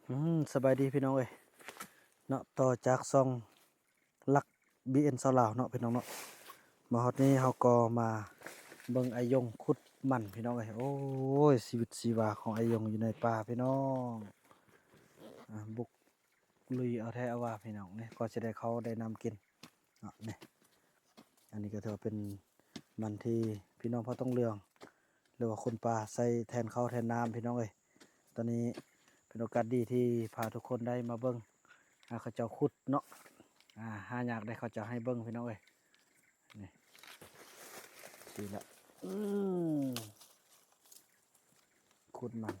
ອືມ ສະບາຍດີພີ່ນ້ອງເອີຍເນາະ, ຕໍ່ຈາກຊ່ອງລັກ ບີເອັນ ຊາວລາວເນາະ ພີ່ນ້ອງເນາະ. ມາຮອດນີ້ເຮົາກໍມາເບິ່ງອ້າຍຍົງຂຸດມັນ ພີ່ນ້ອງເອີຍ. ໂອ້ຍ ຊີວິດຊີວາຂອງອ້າຍຍົງຢູ່ໃນປ່າ ພີ່ນ້ອງ. ອາ ບຸກລຸຍເອົາແທ້ເອົາວ່າ ພີ່ນ້ອງເອີຍ, ກໍຊິໄດ້ເຂົ້າໄດ້ນ້ຳກິນເນາະ. ນີ້ ອັນນີ້ກໍຖືວ່າເປັນມັນທີ່ພີ່ນ້ອງເຜົ່າຕົງເຫຼືອງ ຫຼືວ່າຄົນປ່າໃສ່ແທນເຂົ້າແທນນ້ຳ ພີ່ນ້ອງເອີຍ. ຕອນນີ້ເປັນໂອກາດດີທີ່ພາທຸກຄົນໄດ້ມາເບິ່ງ ອາ ເຂົາເຈົ້າຂຸດເນາະ. ອາ ຫາຍາກໄດ໋ ເຂົາເຈົ້າໃຫ້ເບິ່ງ ພີ່ນ້ອງເອີຍ. ນີ້ ດີລະ ອືມ ຂຸດມັນ.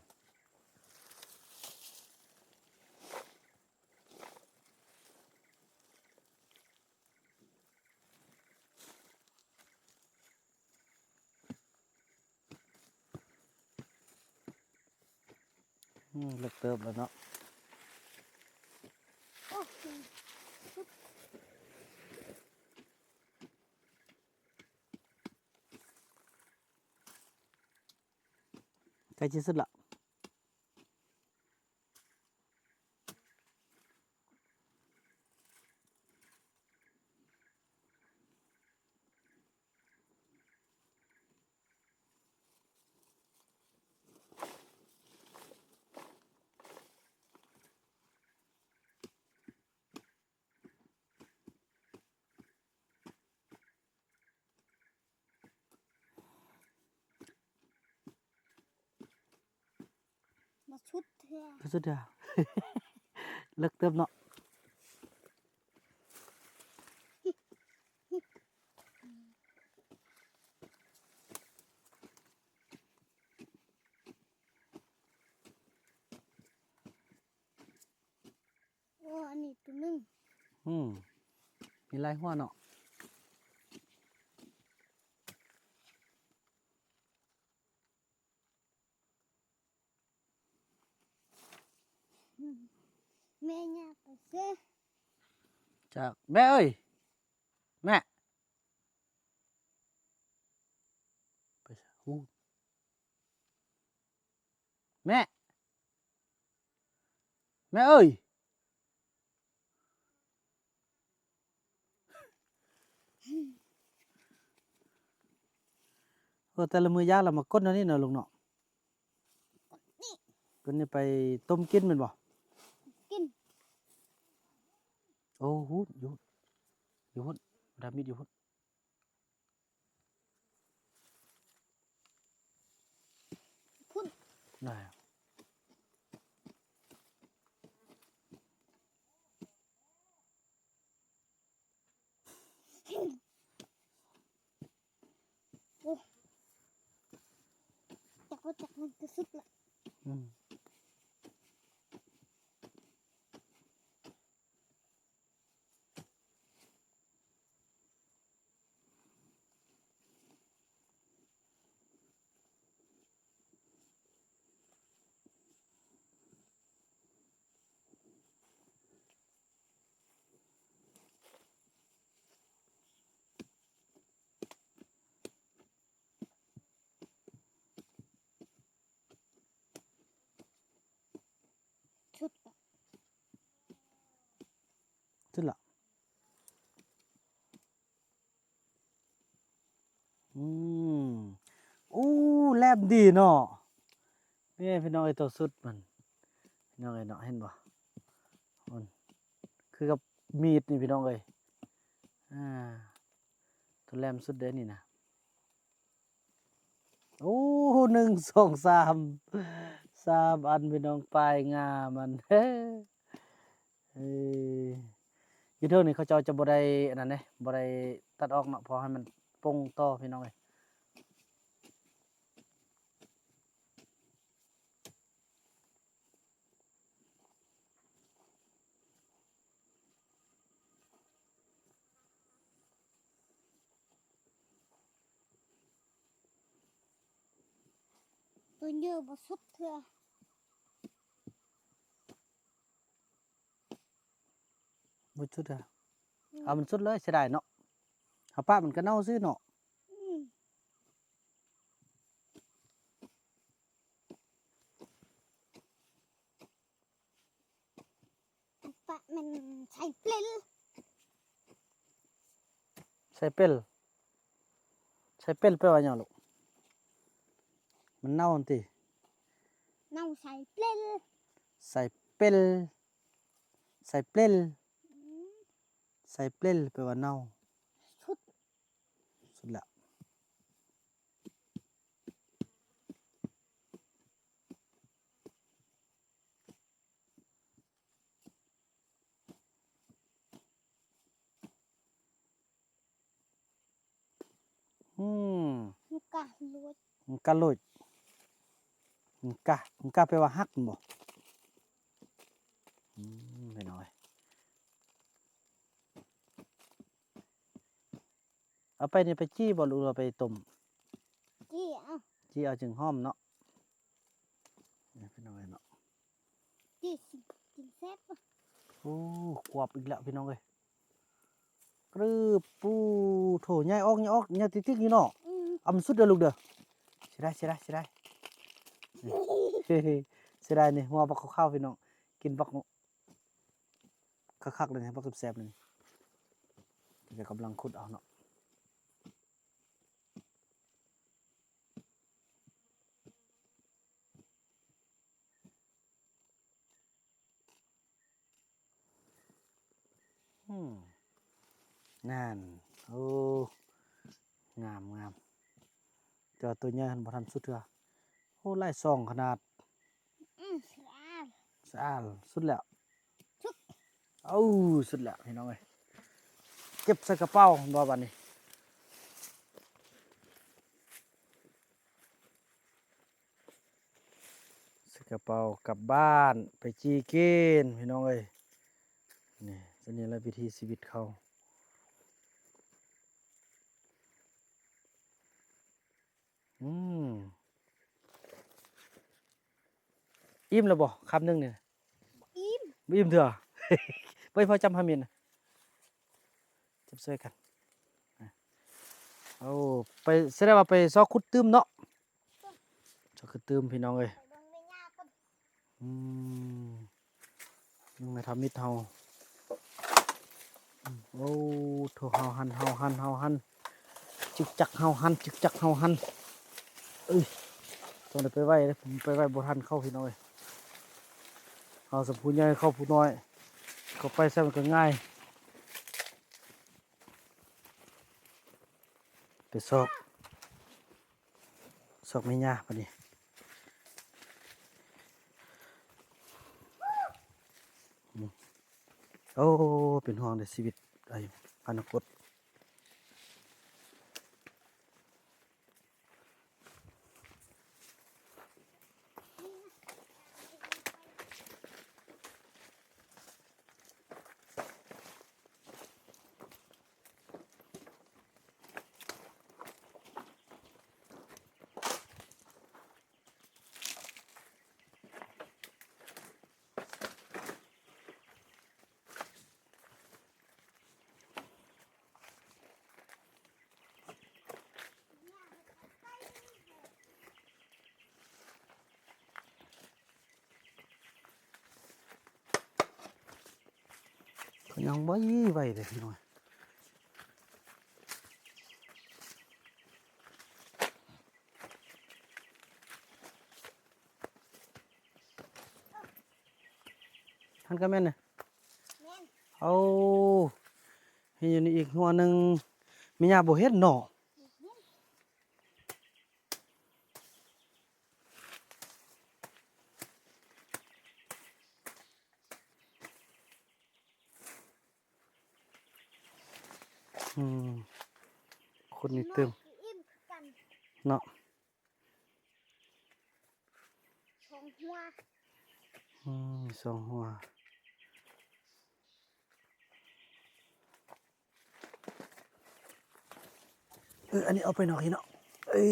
ອືມ ເລິກເຕີບແລ້ວເນາະ. ໃກ້ທີ່ສຸດລະ. ມາສຸດເທື່ອ ມາສຸດເທື່ອ ເລິກເຕີບເນາະ. ໂອ້ ອັນນີ້ຕົວໜຶ່ງ. ອືມ ມີຫຼາຍຫົວເນາະ. ອືມ ແມ່ຍ່າງໄປເຊີ. ຈາກ ແມ່ເອີຍ ແມ່ ໄປໃສ? ຫູ ແມ່ ແມ່ເອີຍ. ເອີ ແຕ່ລະມື້ຢາກລະມາກົດແນວນີ້ເນາະ ລຸງເນາະ. ກົດນີ້ ກົດນີ້ໄປຕົ້ມກິນແມ່ນບໍ່? ກິນ. ໂອ້ ຫູ ຢູ່ ຢູ່ພຸ້ນ ດາມິດຢູ່ພຸ້ນ. ພຸ້ນ ໄດ້. ໂອ້ ຈັກບໍ່ຈັກມັນກະສຸດລະ. ອືມ. ສຸດລະ ສຸດລະ. ອືມ ໂອ້ ແຫຼມດີເນາະ. ນີ້ພີ່ນ້ອງເອີຍ ໂຕສຸດມັນ ພີ່ນ້ອງເອີຍເນາະ ເຫັນບໍ່? ມັນຄືກັບມີດນີ້ພີ່ນ້ອງເອີຍ. ອາ ໂຕແຫຼມສຸດເດ້ນີ້ນະ. ໂອ້ ໜຶ່ງ ສອງ ສາມ ສາມອັນພີ່ນ້ອງ ປາຍງາມັນ. ເອີ ຢູ່ເທິງນີ້ເຂົາເຈົ້າຈະບໍ່ໄດ້ອັນນັ້ນເດ້ ບໍ່ໄດ້ຕັດອອກເນາະ ເພາະໃຫ້ມັນປົ່ງຕໍ່ພີ່ນ້ອງເອີຍ. ໂຕເຍີບໍ່ສຸດເທື່ອ. ບໍ່ສຸດເທື່ອ. ອືມ ເອົາມັນສຸດເລີຍ ເສຍດາຍເນາະ. ເຮົາປະມັນກະເນົ່າຊື່ເນາະ. ອືມ. ມັນໃສ່ເປັນ ໃສ່ເປັນ ໃສ່ເປັນແປວ່າຫຍັງລູກ? ມັນເນົ່າຫັ້ນຕິ? ເນົ່າໃສ່ເປັນ ໃສ່ເປັນ ໃສ່ເປັນ ອືມ ໃສ່ເປັນແປວ່າເນົ່າ ສຸດ ສຸດແລ້ວ. ອືມ ມັນກະຫຼຸດ ມັນກະຫຼຸດ ມັນກະ ມັນກະແປວ່າຮັກແມ່ນບໍ່? ອືມ ພີ່ນ້ອງເອີຍ. ເອົາໄປນີ້ໄປຈີ່ບໍ່ ຫຼືວ່າໄປຕົ້ມ? ຈີ່ເອົາ ຈີ່ເອົາຈຶ່ງຫອມເນາະ ນີ້ພີ່ນ້ອງເອີຍເນາະ ຈີ່ຊິກິນແຊບ. ໂອ້ ກວບອີກແລ້ວພີ່ນ້ອງເອີຍ ກຣຶບ ປູ ໂຖ ໃຫຍ່ອອກ ໃຫຍ່ອອກ ໃຫຍ່ຕິກໆຢູ່ເນາະ ອືມ ເອົາມັນສຸດເດີລູກເດີ ເສຍດາຍ ເສຍດາຍ ເສຍດາຍ ເສຍດາຍນີ້ ຫົວບັກຂາວໆ ພີ່ນ້ອງ ກິນບັກ ຄັກໆ ເລີຍ ບັກແຊບໆ ເລີຍ ແຕ່ກຳລັງຂຸດເອົາເນາະ ອືມ ນັ້ນ ໂອ້ ງາມໆ ແຕ່ວ່າໂຕໃຫຍ່ຫັ້ນບໍ່ທັນສຸດເທື່ອ ໂອ້ ຫຼາຍຊ່ອງຂະໜາດ ອືມ ສະອາດ ສະອາດ ສຸດແລ້ວ ສຸດ ເອົາ ສຸດແລ້ວພີ່ນ້ອງເອີຍ ເກັບໃສ່ກະເປົາແມ່ນບໍ່ບາດນີ້ ໃສ່ກະເປົາກັບບ້ານໄປຈີ່ກິນພີ່ນ້ອງເອີຍ ນີ້ ອັນນີ້ແຫຼະວິຖີຊີວິດເຂົາ. ອືມ ອີ່ມແລ້ວບໍ່ ຄຳໜຶ່ງນີ້? ບໍ່ອີ່ມ ບໍ່ອີ່ມເທື່ອ ໄປພໍຈຳຫາມິນ ຈັບຊ່ວຍກັນ ໂອ້ ໄປ ສະແດງວ່າໄປຊອກຂຸດຕື່ມເນາະ ຊອກຂຸດຕື່ມພີ່ນ້ອງເອີຍ ໄປເບິ່ງແມ່ຍ່າກ່ອນ ອືມ ຍັງໄດ້ທຳມິດເຮົາ ໂອ້ ໂຖ ເຮົາຫັ້ນ ເຮົາຫັ້ນ ເຮົາຫັ້ນ ຈຶກຈັກເຮົາຫັ້ນ ຈຶກຈັກເຮົາຫັ້ນ ເອີຍ ຕ້ອງໄດ້ໄປໄວເດ້ ໄປໄວບໍ່ທັນເຂົາພີ່ນ້ອງເອີຍ ເຮົາສ່ຳຜູ້ໃຫຍ່ເຂົາຜູ້ນ້ອຍ ເຂົາໄປໃສມັນກໍງ່າຍ ໄປຊອກ ຊອກແມ່ຍ່າບາດນີ້ ໂອ້ ເປັນຫ່ວງເດ້ຊີວິດໃນອະນາຄົດ. ເຂົາຍັງໄວໆເດ້ພີ່ນ້ອງ. ຫັ້ນກໍແມ່ນນະ ແມ່ນ ໂອ້ ເຫັນຢູ່ນີ້ອີກຫົວໜຶ່ງ ແມ່ຍ່າບໍ່ເຫັນເນາະ. ອືມ ຂຸດນີ້ຕື່ມ ອີ່ມຄືກັນ ເນາະ ສອງຫົວ ອືມ ສອງຫົວ. ເອີ ອັນນີ້ເອົາໄປນອກເນາະ ເອີ.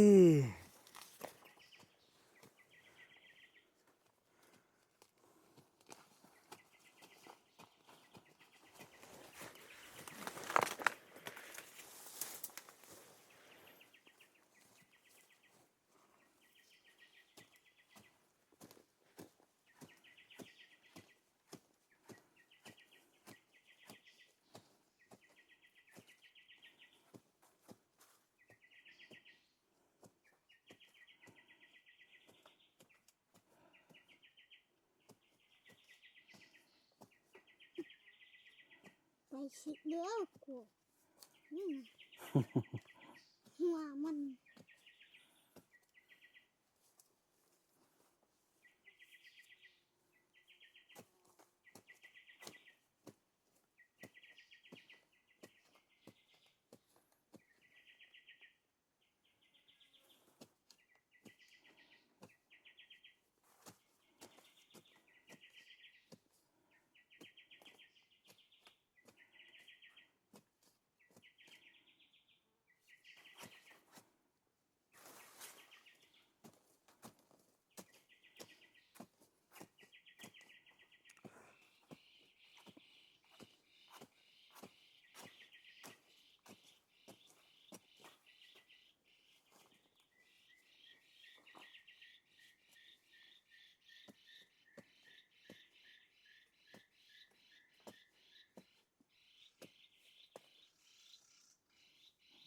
ເ ຊິເດີກູ ນີ້ນະ ຫົວມັນ.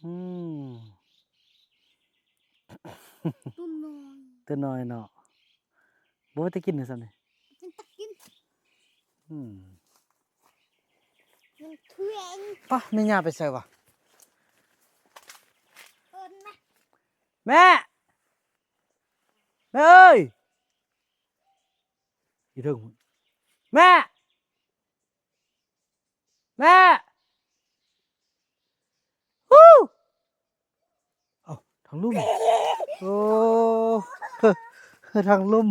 ອືມ ຕົວນ້ອຍ ຕົວນ້ອຍເນາະ ບໍ່ໄດ້ກິນຊ້ຳນີ້ ກິນຕັກກິນ ອືມ ມັນແຂງ ປະ ແມ່ຍ່າໄປໃສວະ? ເອີ້ນມາ ແມ່ ແມ່ເອີຍ ຢູ່ເທິງພຸ້ນ ແມ່ ແມ່ ຮູ້ ເອົ້າ ທາງລຸ່ມ ໂອ້ ທາງລຸ່ມ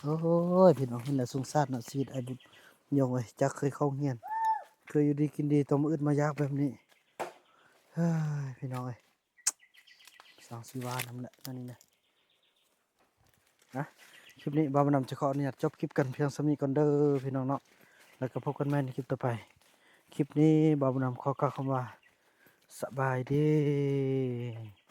ໂອ້ຍ ພີ່ນ້ອງ ເຫັນແລ້ວສົງສານເນາະ ຊີວິດອ້າຍບຸດ ຍອງເອີຍ ຈັກເຄີຍເຂົ້າໂຮງຮຽນ ເຄີຍຢູ່ດີກິນດີ ຕ້ອງມາອຶດມາຢາກແບບນີ້ ເຮີ້ຍ ພີ່ນ້ອງເອີຍ ຊ່າງຊິວ່ານຳແຫຼະ ແນວນີ້ນະ. ນະ ຄລິບນີ້ບ່າວບຸນນຳຈະຂໍອະນຸຍາດຈົບຄລິບກັນພຽງສ່ຳນີ້ກ່ອນເດີພີ່ນ້ອງເນາະ ແລ້ວກໍພົບກັນໃໝ່ໃນຄລິບຕໍ່ໄປ. ຄລິບນີ້ບ່າວບຸນນຳຂໍກ່າວຄຳວ່າ ສະບາຍດີ.